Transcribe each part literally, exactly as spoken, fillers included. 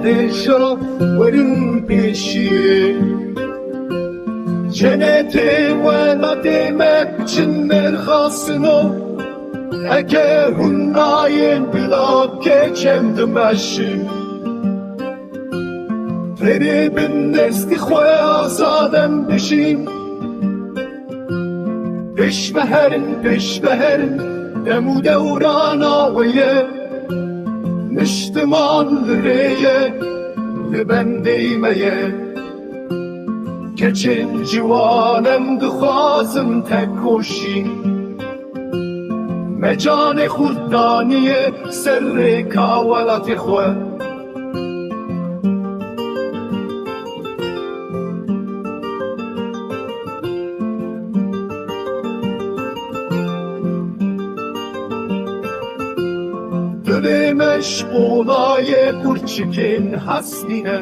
Êşa werin pêşiyê. Cenetê welatê me biçin mêrxasino. Eke hûn nayên bila keçem dimeşin. Fêrê bin destî xwe azad em bijîn. Pêş ve herin, pêş ve herin, dem û dewrana we ye. Niştiman li rê ye, li bendê me ye. Keçên ciwan em dixwazin tekoşîn. Me canê xurt daniye ser rêka welatê xwe. Dilê me ji olayê qurçikên hestî ne.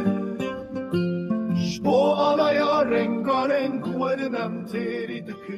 Ji bo alaya rengareng werin em têrî dikin.